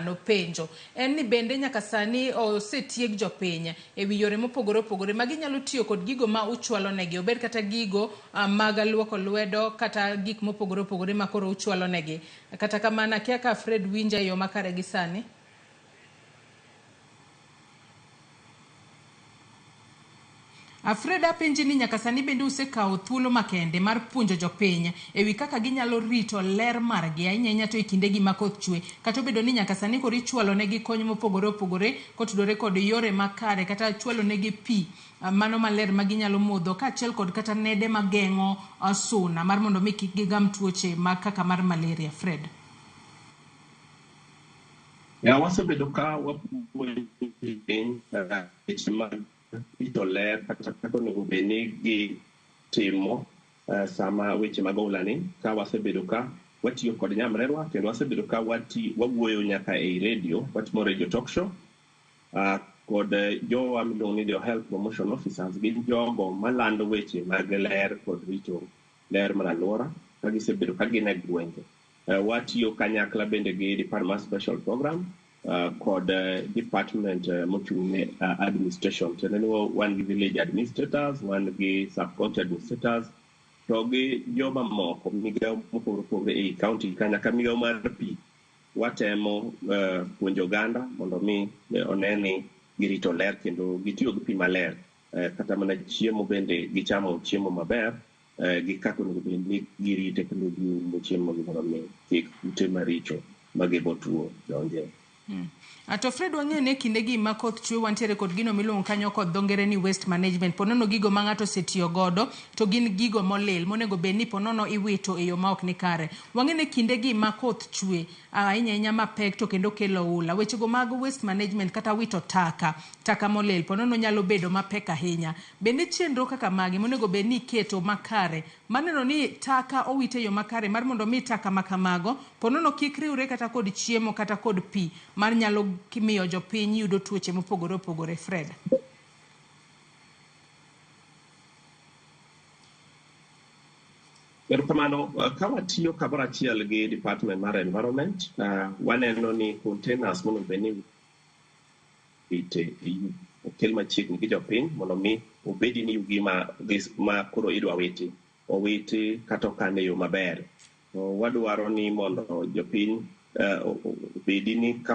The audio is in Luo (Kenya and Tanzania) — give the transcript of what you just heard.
nopenjo. En ni bende nyaka sani osetieg jopiny e wi yore mopogore opogore ma ginyalo tiyo kod gigo ma uchwalo negi, obed kata gigo mag luoko lwedo kata gik mopogore opogore ma koro uchwalo negi. Kata kamano akia ka Fred winja e yo makare gi sani. Fred apenji ni nyaka sani bende usekawo thuolo makende mar puonjo jopiny e wi kaka ginyalo rito ler margi ahinya ahinya to e kindegi ma koth chwe kata obedo ni nyaka sani koro ichwalo negi kony mopogore opogore kotudore kod yore makare kata chwalo negi pi mano maler ma ginyalo modho kaachiel kod kata nede mageng'o suna mar mondo mi kik gigam tuoche mag kaka mar malaria. Fred. Ya, wasebedo ka wapuonjo piny weche mag rito ler kata kaka onego bed ni gitimo sama weche mag oula ni ka wasebedo ka watiyo kod nyamrerwa kendo wasebedo ka wawuoyo nyaka ei radio, watimo radio talk show kod jowa miluongo ni jo health promotion officers gin jogo malando weche mag ler kod rito ler mar alwora ka gisebedo ka gin e gwenge. Watiyo kanyakla bende gi Department mar Special Program kod department mochung' ne administration. Tiende ni wan gi village administrators, wan gi sub county administrators to gi joma moko migawo mopogore opogore ei county ka nyaka migawo mar pi. Watemo puonjo oganda mondo mi one ni girito ler kendo gitiyo gi pi maler. Kata mana chiemo bende gichamo chiemo maber gi kaka onego bed ni girite kendo giumo chiemo gi mondo mi kik kute maricho magemo tuo donje. To Fred wang'eyo ni e kindegi ma koth chwe wantiere kod gino miluongo kanyo kod dho ngere ni waste management. Ponono gigo ma ng'ato osetiyo godo to gin gigo molil monego bed ni ponono iwito e yo ma ok ni kare. Wang'eyo ni kindegi ma koth chwe ahinya ahinya mapek to kendo kelo oula. Wechego mag waste management kata wito taka, taka molil ponono nyalo bedo mapek ahinya. Bende chenro kaka magi monego bed ni iketo makare maneno ni taka owit e yo makare mar mondo mi taka makamago ponono kik riwre kata kod chiemo kata kod pi mar nyalo miyo jopiny yudo tuoche mopogore opogore. Fred. Erokamano. Ka watiyo kamoro achiel gi Department mar Environment, waneno ni containers monego bed ni ite okel machiegni gi jopiny mondo mi obedi ni yugi ma koro idwa witi owiti kata okan e yo maber. To wadwaro ni mondo jopiny obedi ni ka